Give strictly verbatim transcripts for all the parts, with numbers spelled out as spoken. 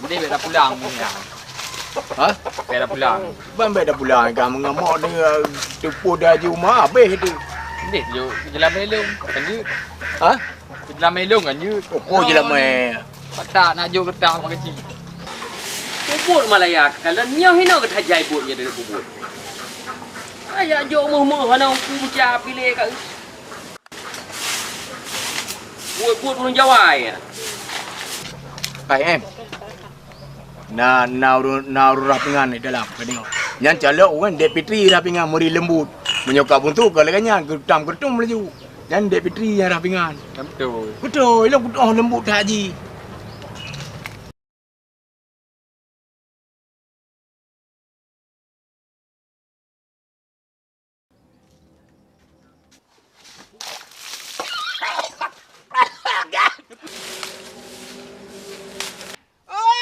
Jadi bèk tapulang, Bang, ya. Ha? Bèk tapulang. Ban bèk tapulang, ka meungamok ni, eh, teupeu dah jeuet uma habéh tu. Jadi, jok, jeulam ilong, lanjut. Ha? Jeulam ilong, lanjut. Oh, jeulam, eh. Patak nak jok geutang bak keuchik. Peubuet malaya, kalau nyoe hinoe geutajai buet nyoe dari peubuet. Ayak jok meuh-meuh, hana uku buca pilih kat. Buet-buet ureueng Jawa, ya. Hai, em. Na, na ureueng, na ureueng rhah pingan di dalam, ka deungö. Nyan calok ureueng Dek Fitri rhah pingan, muri leumbut. Meunyoe ka buntu, ka lagèe nyan, geutam-geutum laju. Nyan Dek Fitri nyang rhah pingan. Beutôi. Beutôi, lôn kutoh leumbut that jih.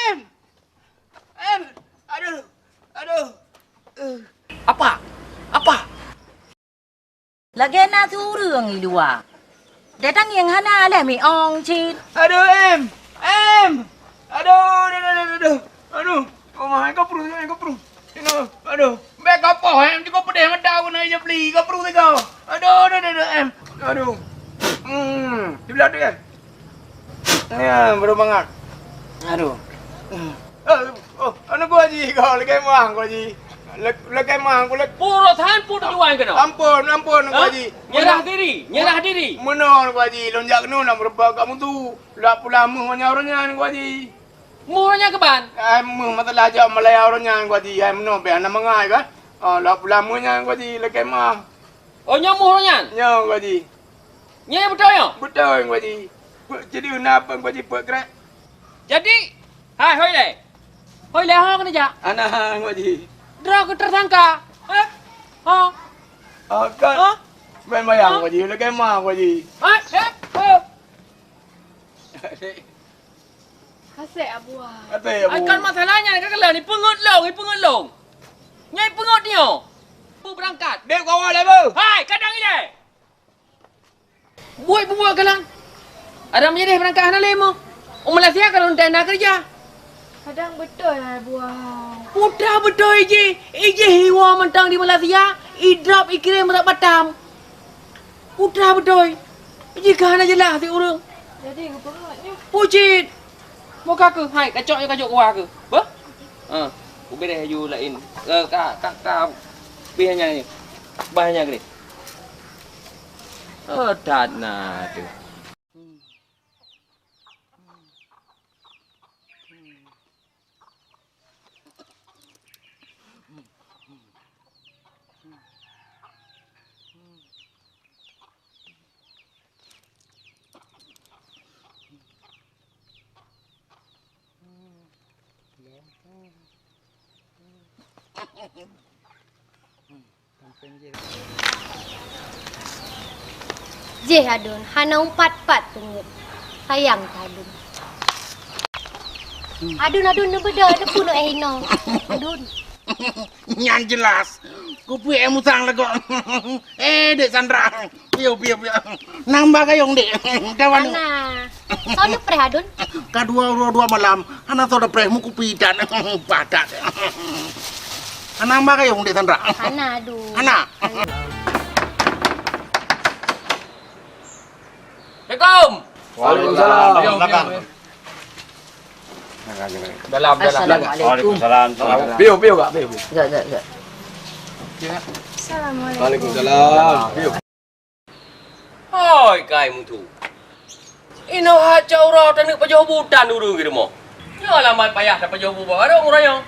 Em! Em! Aduh! Aduh! Eh. Apa? Apa? Lagèe na su ureueng i luwa. Datang nyang hana lé miong cit. Aduh, em! Em! Aduh, aduh, aduh, aduh, aduh. Aduh, oh, hai, ka pruh, hai, ka pruh. Aduh, aduh. Bèk ka poh, em, cukup peudeh mata aku na ija beli, ka pruh tiga. Aduh, aduh, aduh, aduh, em. Aduh. Hmm, di belah tu, em. Ya, baru mangat. Aduh. Hmm. Eh, oh, anu Guru Haji, kau lagèe mang, Guru Haji. Lé-, lagèe mang, aku lé- Puro than pun tujuan kena. Ampun, ampun, Guru Haji. Nyerah diri, nyerah diri. Meunoe, Guru Haji, lôn jak keunoe lam rupa kat mutu. Lak pulang meuh ngon ureueng nyan, Guru Haji. Meuh ureueng nyan keuban? Ai, meuh masalah jak malaya ureueng nyan, Guru Haji. Ai, meunoe bèk hana mangat kan. Ah, lak pulang meuh nyan, Guru Haji, lagèe mang. Oh, nyoe meuh ureueng nyan? Nyoe, Guru Haji. Nyoe beutôi nyoe? Beutôi, Guru Haji. Peuet jadi na apa, Guru Haji, peuet krek. Jadi, hai, hôi lé. Hôi lé, ho keuneuk jak? Hana, Guru Haji. Droe keu tersangka. Eh? Ho. Ah, kan. Ha? Main bayang, Guru Haji. Lagèe ma, Guru Haji. Eh, eh, eh. Hasé, Abu. Hasé, Abu. Ai, kon masalah nyan ka keulan, ipeungeut lôn, ipeungeut lôn. Nyan ipeungeut nyoe. Bu beurangkat. Dek kawan lé, Bu. Hai, kadang ilèe. Buet buet kalang. Adam jadi beurangkat hana lé moh. U Malaysia ka lôn tenda keureuja. Kadang beutôi, Abu. Putra beutôi jih, ijih iwoe mantong di Malaysia, idrop ikirém rot Batam. Putra beutôi. Jih ka hana jeulaih si ureueng. Jadi geupeungeut nyoe. Pucit. Muka keuh, hai, kacok nyoe kacok kuah keuh. Beuh? Ha, ubéréh aju laén. Eh, ka, ka, ka. Bih nyan ni. Bah nyan ni. Oh, that na tu. Jih Adun, hana umpat-pat teungeut. Sayang keu Adun. Adun, Adun, neubeudôh, neupeue éh inoe. Adun. Nyan jeulaih. Kupeue éh musang lagoe. Eh, Dek Sandra. Piôh, piôh, piôh. Namba gayong, Dek. Dawan. Hana. Soe neupreh, Adun? Ka dua uroe dua malam, hana soe neupreh, meukupi that. Padat. Hana namba gayong, Dek Sandra? Hana, Adun. Hana? Hana. Assalamualaikum. Waalaikumsalam. Ayo, belakang. Dalam, dalam. Assalamualaikum. Waalaikumsalam. Piôh, piôh, Kak, piôh, piôh. Ya, ya, ya. Assalamualaikum. Waalaikumsalam. Piôh. Hai, kai mutu. Inoe ha cok uroe taneuk pajoh bu tan ureueng di rumoh. Nyoe lambat payah tapajoh bu bak warong uroe nyoe.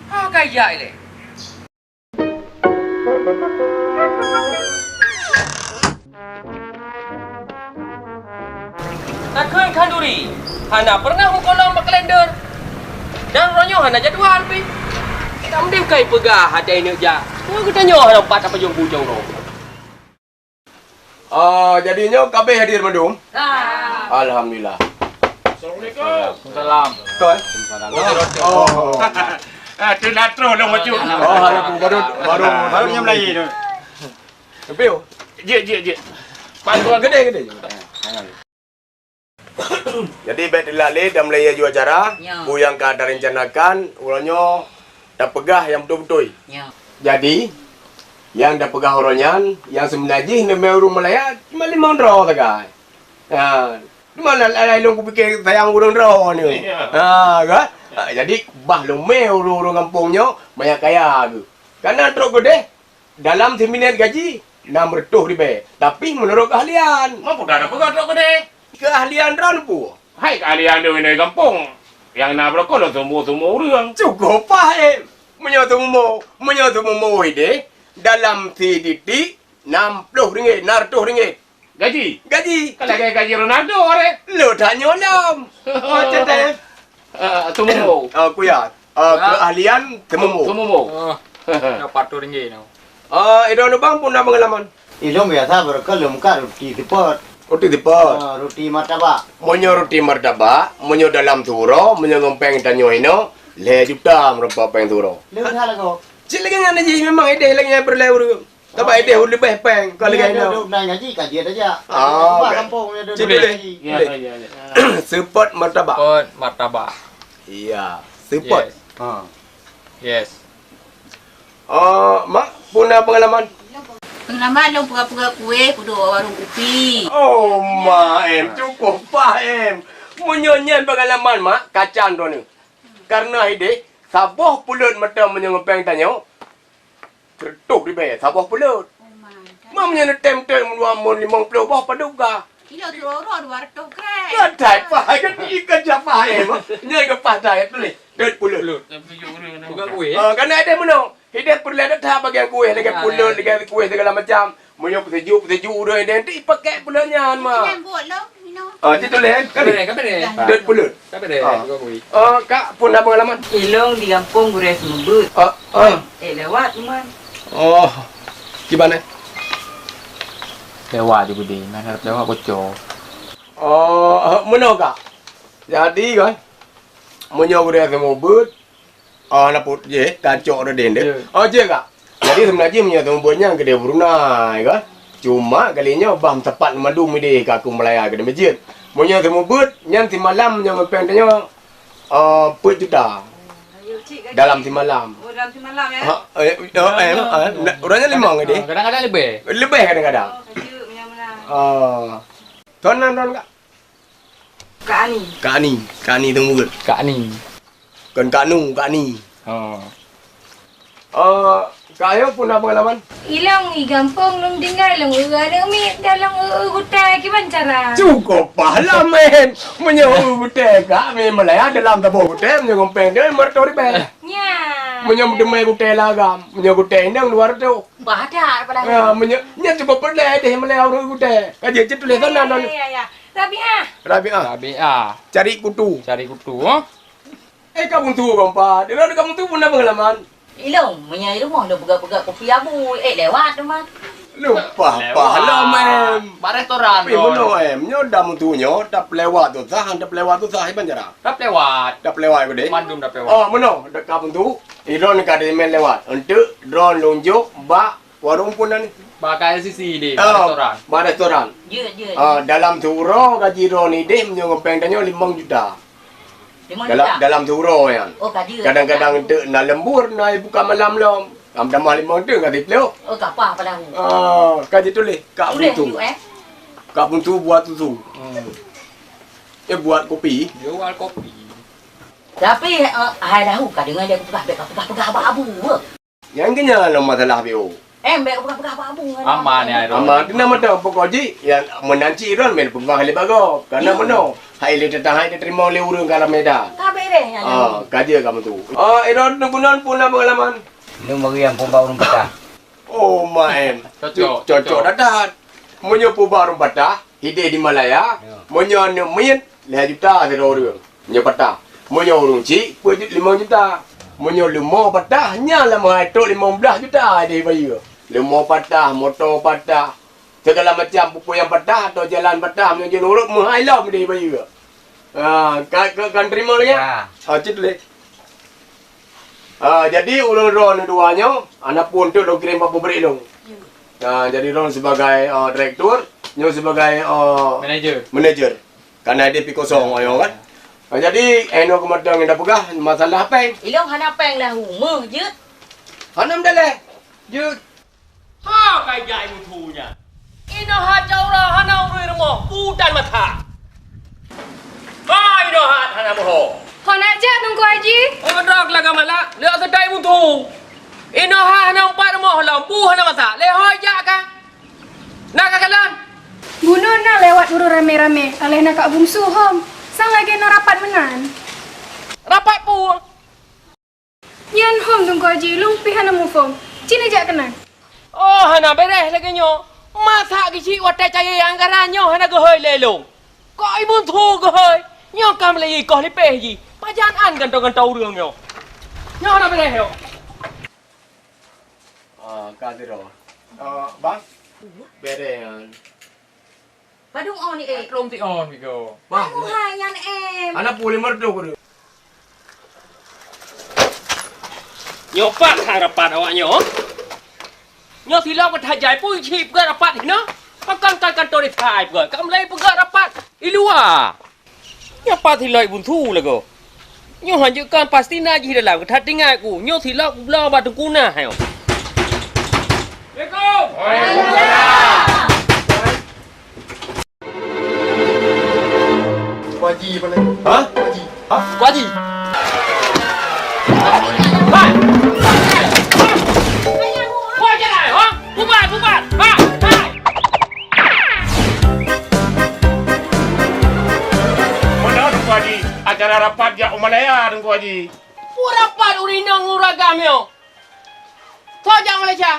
Ha, kai jak ilèe. Takheun khanduri, hana pernah meukolong bak kalender. Dan uroe nyoe hana jadwal pih. Tamdeh kai peugah até ineuk jak. Nyoe geutanyoe hana pat tapajoh bu cok uroe. Ah, jadi nyoe ka abéh hadir mandum? Ka. Alhamdulillah. Assalamualaikum. Salam. Betul, eh? Salam. Oh. Ah, tu dah terus dong, Macu. Oh, halo, baru, baru, baru nyam lagi tu. Tapi, oh. Jek, jek, jek. Bantuan gede, gede. Jadi, bèk teulat lé dan meulayeue ju acara, ya, peue nyang ka tarencanakan uroe nyoe tapeugah nyang beutôi-beutôi. Ya. Jadi, nyang tapeugah uroe nyan, nyang seubeuna jih neumè ureueng meulaya cuma limong droe sagai. Ha, di mana laén lôn kupike sayang ureueng droe nyoe. Ya. Ha, kan? Ha, jadi, bah lôn mè ureueng-ureueng gampông nyoe manyak kaya geuh. Kana trok keudeh, dalam siminèt gaji enam reutôh ribèe, tapi meunurot keuahlian. Meunyoe peugah na peugah trok keudeh. Keuahlian droeneuh peue? Hai keuahlian droeneuh gampông, nyang na beureukoh lôn seumu-seumu ureueng. Cukup paih, em. Meunyoe seumu, meunyoe seumu ideh, dalam siditik enam ploh ringgit, enam reutôh ringgit. Gaji? Gaji. Ka lagèe gaji Ronaldo, aré. Lôn tanyoe lom. Oh, cetai. Ah, teumeumou. Ah, kuya. Ah, ha? Keuahlian teumeumou. Teumeumou. Oh. Nyoe pat ringgit nyoe. Ah, idong lubang pun na peungalaman. Ilong biasa beureukat lom ka ruti seupôt. Ruti seupôt. Ah, ruti martabak. Meunyoe ruti martabak, meunyoe dalam siuroe, meunyoe ngon péng tanyoe inoe, lhèe juta meurupa péng siuroe. Lheueh that lagoe. Cit lagèe nyan jih memang ideh lagèe nyan peureulèe ureueng. Tapi ideh leubeh péng, kon lagèe nyan. Duduk nan ngaji ka jeuet aja. Ah, bah kampung dia duduk. Cit boleh. Ya, ya, ya. Seupôt martabak. Seupôt martabak. Iya, seupôt. Yes. Ha. Yes. Oh, mak, pun na peungalaman? Peungalaman lôn peugah-peugah kueh, peuduek warong kupi. Oh, ma em, cukup paih em. Meunyoe nyan peungalaman, mak, kacan droeneuh. Kareuna ideh, saboh peuleut meuteumé meunyoe ngon péng tanyoe, sireutoh ribèe, saboh peuleut. Oh, ma, meunyoe neutem-tem dua mon limong ploh boh padub ka. Kilo telur dua ratus gram. Kan tai paih, kan ikan siapa em? Nyan ka paih tai, tuléh. Dot peuleut. Peugah kueh, eh? Ah, kan ideh meunoe. Ideh peureulèe that bagian kueh, lagèe peuleut, lagèe kueh segala macam. Meunyoe peuseujok, peuseujok ureueng ideh, nanti ipakèk peuleut nyan, ma. Nyan buet lom, minum. Ah, cit tuléh, kan? Ka bereh, ka bereh. Dot peuleut. Ka bereh, ah. Peugah kueh. Ah, kak pun na peungalaman? Ilong di gampông gurèe seumeubeuet. Ah, ah. Eh, lewat, man. Oh, kiban, eh? Lewat ju geude, man harap lewat bocor. Oh, meunoe, kak. Jadi, kan, meunyoe gurèe seumeubeuet, ah, na put jih, tacok dah deh, deh. Ya. Oh, jih, kak. Jadi, seubeuna jih meunyoe seumeubeuet nyan keudeh Brunei, kan. Cuma kali nyoe bah meusapat mandum ideh ka aku meulaya keudeh meujeut. Meunyoe seumeubeuet, nyan simalam meunyoe ngon péng tanyoe, ah, peuet juta. Dalam simalam. Oh, dalam simalam, ya? Ha, eh, eh, eh, eh, na, urangnya limong ideh. Ah, kadang-kadang lebih. Lebih kadang-kadang. Oh, kacau, meunyoe meunan. Ah. Tuan nan, tuan, kak. Kak Ani. Kak Ani. Kak Ani teumeubeuet. Kak Ani. Kon Kak Nu, Kak Ni. Oh. Oh, Kak Ayu pun na peungalaman? Ilong i gampông lôn tinggai lôn eu aneuk miet dan lôn eu gutèe kiban cara. Cukup paih lom, men. Meunyoe eu gutèe kak, men meulaya dalam saboh gutèe, meunyoe ngon péng dia lima ratus ribèe. Nya. Meunyoe meuteumé gutèe lagam, meunyoe gutèe inong dua ratus. Bah that padahai. Ya, meunyoe, nyan cukup peureulèe deh meulaya ureueng gutèe. Ka jeuet cit tuléh sana, ya, ya, ya. Rabiah. Rabiah. Rabiah. Cari kutu. Cari kutu, ha? Eh, ka buntu, kompa. Di luwa ka buntu pun na peungalaman. Ilong, meunyoe i rumoh lôn peugah-peugah kupi abu, eh, lewat teuma. Lewat. Lupah pahala, em. Bak restoran. Tapi meunoe, em, nyoe dah buntu nyoe, tapeulewat tu sah, tapeulewat tu sah, iban cara. Tapeulewat. Tapeulewat ke deh? Mandum tapeulewat. Oh, meunoe, dak ka buntu. Idon ka dimen lewat. Untuk drone lunjuk bak Warong pun na ni. Bak K L C C deh, bak restoran. Bak restoran. Jeuet, jeuet. Ah, dalam siuroe gaji droeneuh deh meunyoe ngon péng tanyoe limong juta. Limong juta? Dalam, dalam siuroe nyan. Oh, ka jeuet. Kadang-kadang teuk na lembur, na buka malam lom. Lam tamah limong teuk ka siplôh. Oh, ka paih padahai. Ah, ka jituléh. Kak Buntu. Tuléh, eh. Kak Buntu buat susu. Hmm. Eh, buat kopi. Dia buat kopi. Tapi, eh, hai lahu ka deungoe dia peugah, bèk ka peugah-peugah bak abu, eh. Nyang keunyan lom masalah B O. Eh, bèk peugah-peugah bak abu. Aman, ya, Ron. Aman. Keunan mantong pokok jih, ya, meunan cit Ron, men peugah lé bagoe. Karena meunoe, hai lé teutang hai teurimong lé ureueng ka ramè dah. Ka bereh nyan. Ah, ka jeuet kamoe tu. Ah, Ron, neugunon pun na peungalaman. Lôn bagi nyang peuba ureueng patah. Oh, ma em. Cocok, cocok cocok. Dadat. Meunyoe peuba ureueng patah, hideh di Malaya, ya. Meunyoe aneuk miet, lhèe juta sidroe ureueng. Meunyoe patah. Meunyoe ureueng chik, peuet ju-, limong juta. Meunyoe leumo patah, nyan lam hai trok limong blaih juta deh bayeue. Leumo patah, moto patah, segala macam peue-peue nyang patah atau jalan patah, meunyoe jeuet nurot, meuhai lom deh bayeue. Ha, ka, ka, ka teurimong lagèe? Ya. Ha, cit lé. Ha, jadi ureueng droeneuh dua nyoe, hana peue untuk lôn kirém bak pabrik lôn. Ya. Ha, jadi droeneuh sebagai, ah, direktur, nyoe sebagai, ah, manager. Manager. Karena dia pi kosong ayong kan. Ha, jadi, eh, inoe keumatang nyang tapeugah masalah péng. Ilong hana péng lahu, meuh jeuet. Hana meudalah. Jeuet. Ha, kai jai mutu nyan. Inoe ha caura hana ureuëng rumoh, butan mata. Ha, inoe ha hana moho. Hana jak Teungku Haji. Oh, dok laga malak, lihat sedai mutu. Inoe ha hana empat rumoh lom, bu hana masak. Lehoi jak ka. Nak ka kalon. Bunoe na lewat ureuëng ramé-ramé, aléh na Kak Bungsu hom. Sang lagée na rapat meunan. Rapat pu. Nyan hom Teungku Haji, lôn pih hana muphom. Cit neujak keunan. Oh, hana beres lagée nyoe. Masak geuchik watée cayée anggaran nyoe hana geuhôi lé lôn. Kok ibun thu geuhôi? Nyoe ka meulayeue koh lipéh jih. Pajan an gantoe-gantoe ureuëng nyoe. Nyoe hana beres nyoe. Ah, ka sidroe. Ah, bang. Beres nyan. Padum oh ni, eh. Padum ti oh ni ko. Bang. Padum hai nyan, em. Anak pulih merdu kudu. Nyoe pat harapan awak nyoe. Nyoe silap ka hajai pun cit peugah rapat hina. Pakon kan kantor desa ai peugah. Ka mulai peugah rapat di luwa. Nyoe pat silai buntu lagoe. Nyoe hanjeuet kan pasti na jih dalam, ka that ingat ku. Nyoe silop kubloe bak teungku na, hai. Assalamualaikum. Waalaikumsalam. Pak Haji, mana? Hah? Pak Haji. Hah? Pak Haji. Hai! Hai! Hai! Hai! Hai! Hai! Hai! Bubar! Bubar! Hai! Hai! Mana Teungku Haji? Acara rapat jak u Malaya, Teungku Haji. Peue rapat ureueng inong ngon ureueng agam nyoe? Soe jak Malaysia?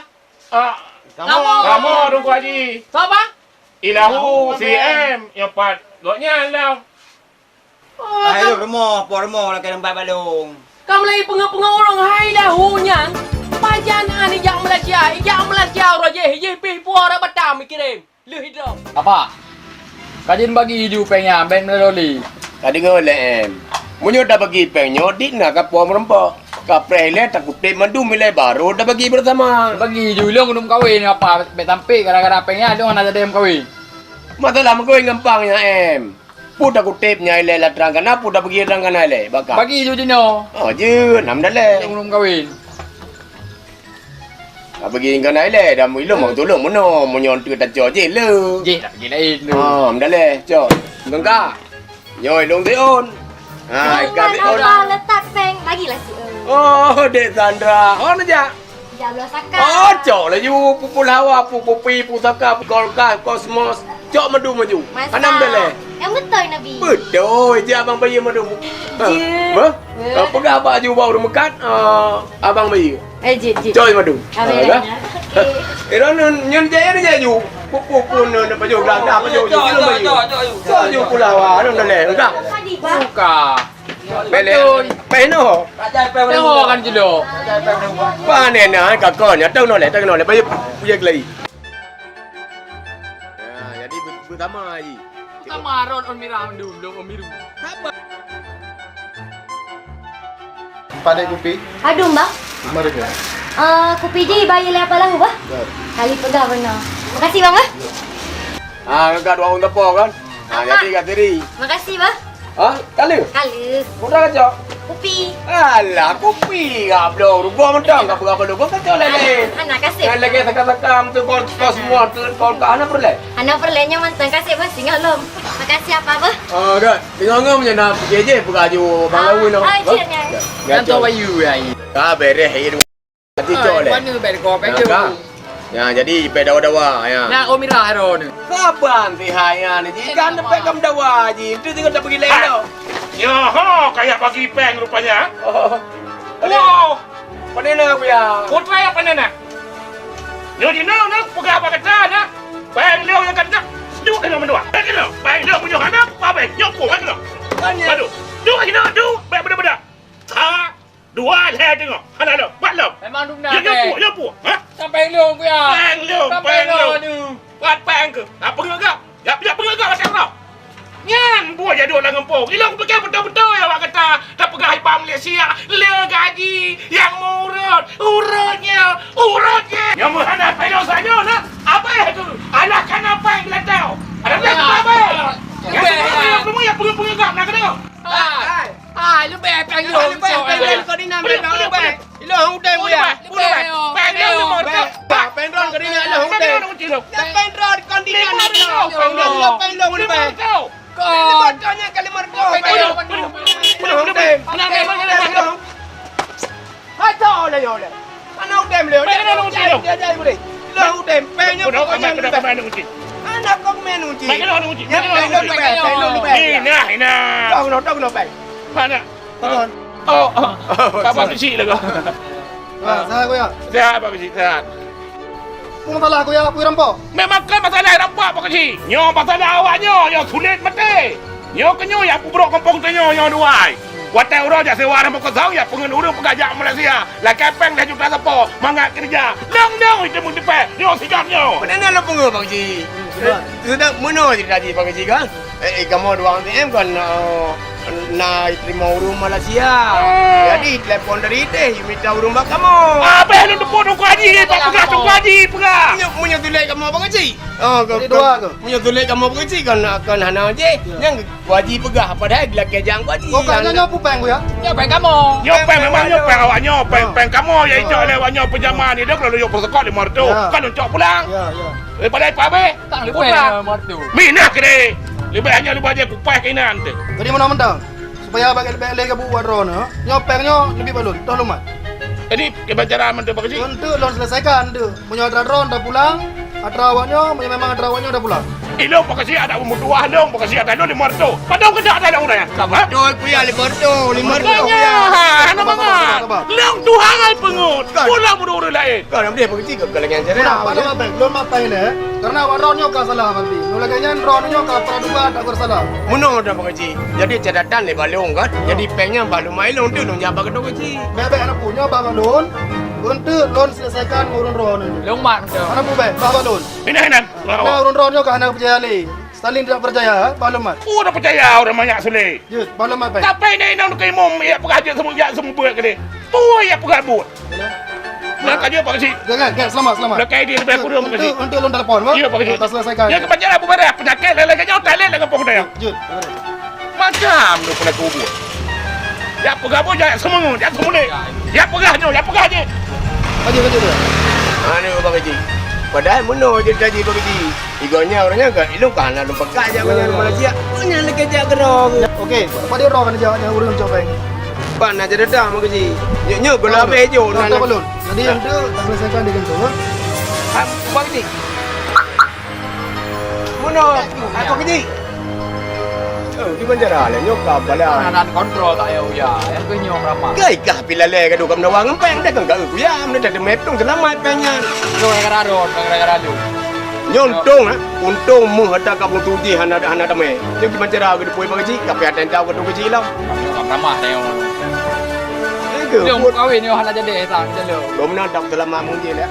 Ah, kamoe, kamoe, Teungku Haji. Soe, Bang? Ilahu C M, nyoe pat gobnyan lom. Oh, hai, ka lôn rumoh, po rumoh lakée lambat balong. Ka mulai peungeut-peungeut ureueng hai lahu nyan. Pajan an ijak Malaysia, ijak Malaysia uroe jih, jih pih puwoe rot Batam ikirém. Lheueh idroe. Apa? Ka jeuet bagi ju péng nyan, bèk meulali. Ka deungoe lé, em. Meunyoe tabagi péng nyoe, dik na ka puwoe meurumpok. Kapreh ilèe takutép mandum ilèe barô tabagi beurasama. Bagi ju ilong keuneuk meukawen, apa? Bèk sampé gara-gara péng nyan, ilong hana jadi meukawen. Masalah meukawen gampang nyan, em. Peue takutép nyan ilèe lam trang kana, peue tabagi lam trang kana ilèe, baka. Bagi ju jinoe. Oh, jeuet, nam dalèe. Ilong keuneuk meukawen. Ka bagi ngon ilèe, dah ilong mau tulông meunoe, meunyoe teuka tacok jih le. Jih dah bagi laén tu. Ha, meudaléh, cok. Engka. Nyoe ilong Zion. Ha, ikan Zion. Abang letak péng, bagilah si Eun. Oh, Dek Sandra. Oh, neujak. Ya Allah, saka. Oh, cok laju, pupul hawa, pu-, pupi, pusaka, pu-, kulkas, kosmos. Cok madu maju. Masa. Hana meudaléh. Nyang beutôi, Nabi. Beutôi, jih abang bayeue madu. Ha, jih. Bah? Eh. Ha, peugah bak aju bak ureueng meukat, ha, abang bayeue. Eh, jih, jih. Cok madu. Abang ha, dah. Nyan. Eh, nyoe, nyoe jaya ni jaju. Pupu pun na pajoh gelagah, pajoh ju, cok, cok, cok, cok. Cok ju pula awak, anu dah leh, dah. Buka. Betul. Peh noh. Peh noh kan jelo. Panen na, kakon, ya, tong noh leh, tong noh leh, bayeue, bayeue gelai. Ya, jadi be-, beutama, Haji. Beutama ron on mirah mandum, lôn on biru. Saba. Padé kupi? Adum, Bang. Mari, ya. Eh, kupi jih bayeue lé apa lahu, Bah? Ya. Kali peugah beuna. Makasih, Bang, eh. Ah, ka dua ureueng teupok kan? Ah, jadi ka diri. Makasih, Bah. Ha? Kale? Kale. Mudah kacok? Kupi. Alah, kupi. Gabloe, rugoe mantong, ka peugah balok, kacok lé-lé. Hana, kasih. Nyan lagèe sakam-sakam tu, kol, kol semua tu, kol ka hana peureulèe. Hana peureulèe nyoe mantong, kasih, Bah, singoh lom. Makasih apa, Bah? Ah, kan. Singoh-ngoh macam nak pergi je, peugah ju bang lawan tu. Ah, ah, cik, nyan. Ya, ya, cok. Bayu, ya. Ka bereh, ya. Hati cok leh. Mana bèk kau pèk tu? Ya, jadi pèk dawa-dawa, ya. Nak Omira Aaron. Saban si hai ni. Ikan pèk kam dawa ji. Itu tengok tak pergi leh tau. Ya, ha, kayak bagi pèng rupanya. Oh. Wow. Pandai nak aku ya. Putra ya pandai nak. Nyo di no, no, peugah apa kata nak? Pèng leu yang kata. Duk kena menua. Pèng leu. Pèng leu punya anak, apa pèng? Nyo pun, pèng leu. Aduh. Duk kena, duk. Baik benar-benar. Ha. Dua lhèe teungoh. Hana lom. Pat lom. Memang dum na. Nyoe pue, nyoe pue. Ha? Sampai lom ku ya. Pèng lom, pèng lom. Pat pèng keuh. Apa peugah? Ya, ya peugah macam mana? Nyan buah jaduk lam gampông. Ilong peugah beutôi-beutôi awak kata tapeugah iban Malaysia, le gaji, nyang meurot, urutnya, urutnya. Nyang meuhana payah saja nak. Apa itu? Anak kana pèng gelatau. Ada apa? Yang semua yang semua Leubeh, leubeh, leubeh, leubeh, leubeh, leubeh. Ilong udeb, ya. Leubeh, leubeh. Leubeh, leubeh. Leubeh, leubeh. Leubeh, leubeh. Leubeh, leubeh. Leubeh, leubeh. Leubeh, leubeh. Leubeh, leubeh. Leubeh, leubeh. Leubeh, leubeh. Kon. Lima ratus nyan ka lima ratus. Hai, tho le, yo le. Hana udeb le, yo le. Hana udeb. Pèng nyoe pokok nyang leubeh. Hana kok main uji. Pèng nyoe uji. Pèng nyoe leubeh, pèng nyoe leubeh. Inah, inah. Tong no, tong no, pèng. Mana? Betul. Oh, oh. Pak Keuchik lagoe. Ah, sehat, Kuya? Sehat, Pak Keuchik, sehat. Peue masalah, Kuya? Peue rampok? Memang kon masalah rampok, Pak Keuchik. Nyoe masalah awak nyoe, nyoe sulet maté. Nyoe keuh nyoe nyang peubrok gampông tanyoe nyoe dua. Watèe uroe jak sewa rumoh kosong, jak peungeut ureueng peugah jak Malaysia. Lakèe pèng lhèe juta sapo, mangat keureuja. Lông-lông itu meutipèe, nyoe sigap nyoe. Peue na lôn peungeut, Pak Keuchik? Sudah meunoe cerita jih, Pak Keuchik, kan? Eh, eh, kamoe dua A T M kan, eh, na jiteurimong ureueng Malaysia. Ah. Jadi, telepon dari idéh, mita ureueng bak kamoe. Ah, bèk lôn teupeu Teungku Haji, bak peugah Teungku Haji, peugah. Meunyoe, meunyoe tuléh kamoe, Pak Haji. Oh, ke, jadi ke, dua ke? Meunyoe tuléh kamoe, Pak Haji, kan, kan hana jih. Ya. Nyang Teungku Haji peugah, padahai dilakèe jak Teungku Haji. Oh, kan nyoe, nyoe pèng, Bu, ya? Nyoe pèng kamoe. Nyoe pèng, memang nyoe pèng awak nyoe, pèng, ah, pèng kamoe, ya, icok lé awak nyoe peujaman, idong lalu yôh peuseukot lima ratus. Ya. Kan lôn cok pulang. Ya, ya. Eh, padahai pabeh. Tang leubeh, eh, martu. Minah keudéh. Leubeh hanya leubeh aja kupaih keunan teuh. Jadi meunan mantong. Supaya bèk, bèk lé gabuk buat droeneuh, nyoe pèng nyoe leubeh bak lôn, toh lôn mat. Jadi, kiban cara mantong, Pak Haji? Untuk lôn selesaikan tu. Meunyoe atra droeneuh dah pulang, atra awak nyoe, meunyoe memang atra awak nyoe dah pulang. Ilôn, Pak Haji, ada meutuah lôn, Pak Haji, ada lôn lima ratus. Padahai keudak ada ureueng. Ka beutôi, Kuya, lima ratus, lima ratus, Kuya. Makanya, hana mangat. Sabar, sabar, sabar. Lôn tuha ngon peungeut. Kan. Pulang meunurot ureueng laén. Kan, Pak Haji, ka lagèe nyan cara. Lôn mapai, lôn mapai lé. Karena awak droeneuh nyoe ka salah, Pak Haji. Nyoe lagèe nyan droeneuh nyoe ka praduga tak bersalah. Meunoe dah, Pak Haji. Jadi, catatan lé bak lôn kan. Jadi, pèng nyan bak lôn, mai lôn tu lôn jak bak Teungku Haji. Bèk, bèk, hana peue, nyoe bak lôn. Untuk lôn selesaikan ureueng droeneuh. Lôn mat tu. Hana peue, bèk, bak lôn. Inan, inan. Nah, ureueng droeneuh nyoe ka hana peucaya lé. Stalin tidak percaya, eh, bak lôn mat. Oh, dah peucaya ureueng manyak Sule. Jeuet, bak lôn mat, bèk. Tapi nyoe inong keu imum, ya peugah jeuet seumeubeuet, jeuet peugah buet. Nah, ka jeuet, Pak Haji. Jangan, jangan, selamat, selamat. Dah kayak dia leubeh kurang, Pak Haji. Untuk, untuk lôn telepon, Pak. Ya, Pak Haji. Kita selesaikan. Ya, kebanyakan Abu Barak, penyakit lain-lain nyoe, talent lain kampung dah. Jeuet, jeuet. Macam tu pernah kubur. Ya peugah buet, ya seumeu, ya seumulek. Ya peugah nyoe, ya peugah jih. Lanjut, lanjut, lanjut. Anu, Pak Haji. Padahai meunoe jeuet janji, Pak Haji. Igoe nyan ureueng nyan ka, ilôn ka hana lôn peugah jak ngon nyan Malaysia. Nyan lagèe jak keudroe. Okey, padum droe ka neujak nyan ureueng cok pèng? Ban na jeuet datang, Pak Haji. Nyoe, nyoe goh lom habéh jok na. Balon. Jadi, ente tak selesaikan di kantor, ha? Ha, Pak Haji. Meunoe, aku Pak Haji. Eh, di penjara lah, nyoe ka bala. Ada kontrol tak ya, Uya? Yang ke nyoe ramah. Gai kah pih lalè gadoh ka meunawa ngon pèng, dah kan ka Uya, meunan dah teumé peutong seulamat pèng nyan. Nyoe gara-gara rot, gara-gara lu. Nyoe untông, eh. Untông meuh ata ka butuh jih hana, hana teumé. Nyoe gimana cara geupeue Pak Haji? Ka pih ata tau geutuh Pak Haji lah. Ramah tayong. Ege, jom buat kawin nyoe hana jadi, eh, sang, jalo. Gom na dak seulamat mungkin, ya.